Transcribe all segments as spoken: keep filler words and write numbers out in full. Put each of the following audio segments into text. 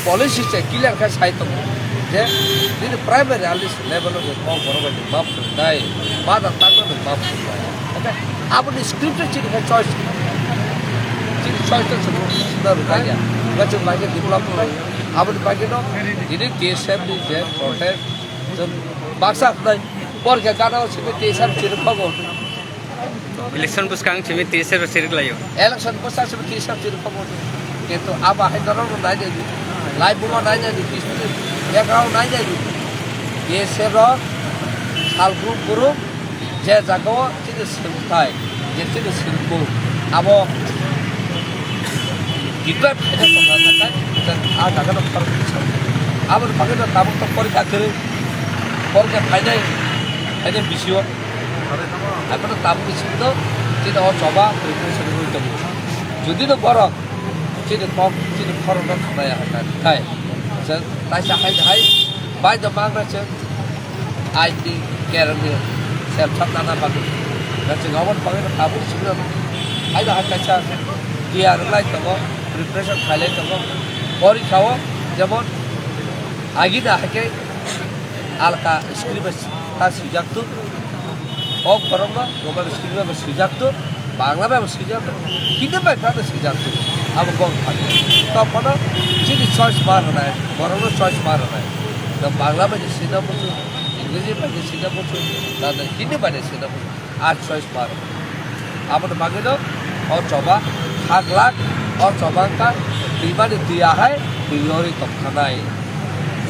Policy se clear khe sai tongo je nini primary early level o kok borok bai nwng ma phwrwngnai, mother tongue no nwng ma phwrwngnai. Hwnkhe aboni script o chini khe choice, chini choice no chwng swnam rwkha ya. Hwnkhe chwng bai khe develop khlai. Aboni bagwi no tini T S F ni je protest, chwng baksa wngnai, porikha gana o simi T S F chini kok o. Election bwskang simi T S F rok sirik laio. Election bwskang simi T S F chini kok o. Kintu abo hai norok no nai nai di. Live buma nai nai di. Kisni background nai nai di. T S F rok sal group group je jaga o chini swngthai, je chini swngmung abo develop khaina tongna takhai, a jaga no khorok ni sal. Abo ni bagwi no tabuk to porikha kwrwi, porikha phainai, phainai bisio. Abono tabuk ni simi no chini o choba preparation wngwi tongo. Jodi no borok chini kok, chini khorokno khwnaya hwnkha khe, chwng taisa hai hai bai do mangra chwng I T kerongni selsa nana bagwi. Na chwng aboni bagwi no tabuk ni simi no hai do hai kaisa tiyar wng lai tongo, preparation khai lai tongo. Porikha o jemon agi da hai khe alka script bai ta swijak tuk. Kok borok no Roman script bai swijak tuk, Bangla bai swijak tuk, Hindi bai ta swijak tuk. Abo kok thani. To kono chini choice ma rwnai, borok no choice ma rwnai. To Bangla bai sina buchu, English bai sina buchu, na Hindi bai sina buchu. A choice ma rwnai. Aboni bagwi no o choba hak lak, o choba wngkha twimani twi ahai twi yorwi tongkhanai.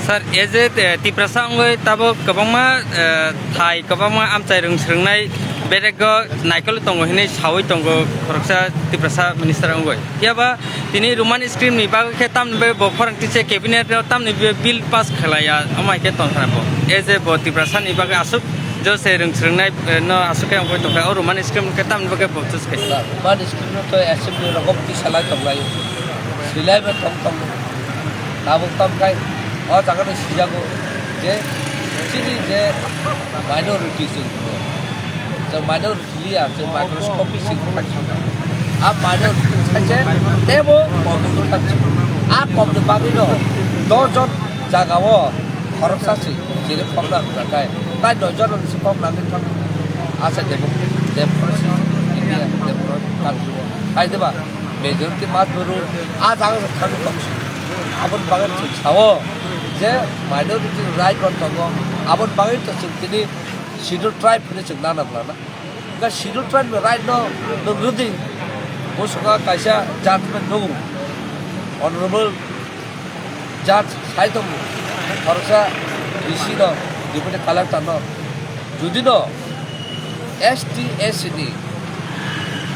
Sir, as a, eh, Tiprasa wngwi tabuk kwbangma, eh, thai kwbangma amchai rwng swrwngnai berego naikol tongo hinwi sawi tongo khoroksa Tiprasa minister wngwi. Phiya ba tini Roman script ni bagwi khe tamni bagwi bo khorang tise cabinet o tamni bagwi bill pass khlaiya, omo hai khe tongkha bo. As a bo Tiprasa ni bagwi aswk jose rwng swrwngnai, eh, no aswk khe wngwi tongkha. O Roman script khe tamni bagwi bo choose khe. Roman script no to assembly rogo tisa lai tonglai. Silai bai tong tong. Tabuk tong khai o jaga no sijago je chini je minority chwng. Je minority Clear, chwng microscopic se thang. A mane thang se tebo kok ni thang se. A kok ni bagwi no dosh jon jaga o khoroksa se chini kok na hwnjakai. Tai dosh jon ni se kok nangwi thang. Asa debo, debo, India, debo, country o. Tai deba, majority mat buru, a jaga se thang tong se. Aboni bagwi chwng sao je minority right rok tongo. Aboni bagwi to chwng tini Scheduled Tribe hwnwi chwng nana bwlana. Hwnkhe Scheduled Tribe ni right no nwng rwdi. Bo swkang kaisa judgment nugo. Honorable Judge sai tongo. Khoroksa D C no, Deputy Collector no. Jodi no S T S C ni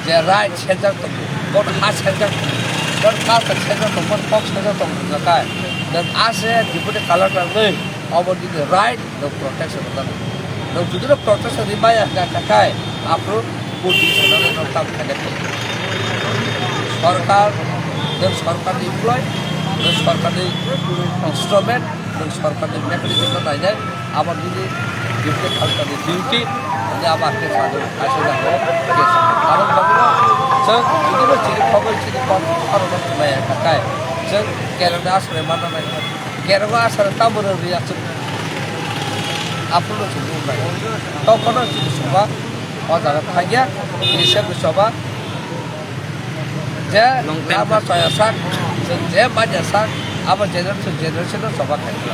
je right senjak tongo, bono ha senjak tongo, bono culture senjak tongo, bono kok senjak tongo hwnjakhai. Nwng ase Deputy Collector wngwi obo nini right. Nwng protection rwna nang. Nwng jodi no protection rwi maya hwnkha kha khai, aphuru police rwnani nwng tam khaina khe. Sorkar, nwng sorkarni employee, nwng sorkarni instrument, nwng sorkarni mechanism no nainai, abo nini duty khalkani duty, hwnwi abo hakhe sa nwng kaisa jaga o case. Aboni bagwi no chwng jodi no chini khobor chini kok khorokno khwnaya hwnkha khai, chwng kerongni aswk manna nai. Kerego asar tamo rw riya chwng. Aphuru chwng nuknai. Tokhono chwng soba o jaga thangya, Isor ni soba. Je lama chaya sak, chwng je manya sak, abo generation generation no soba khaikha.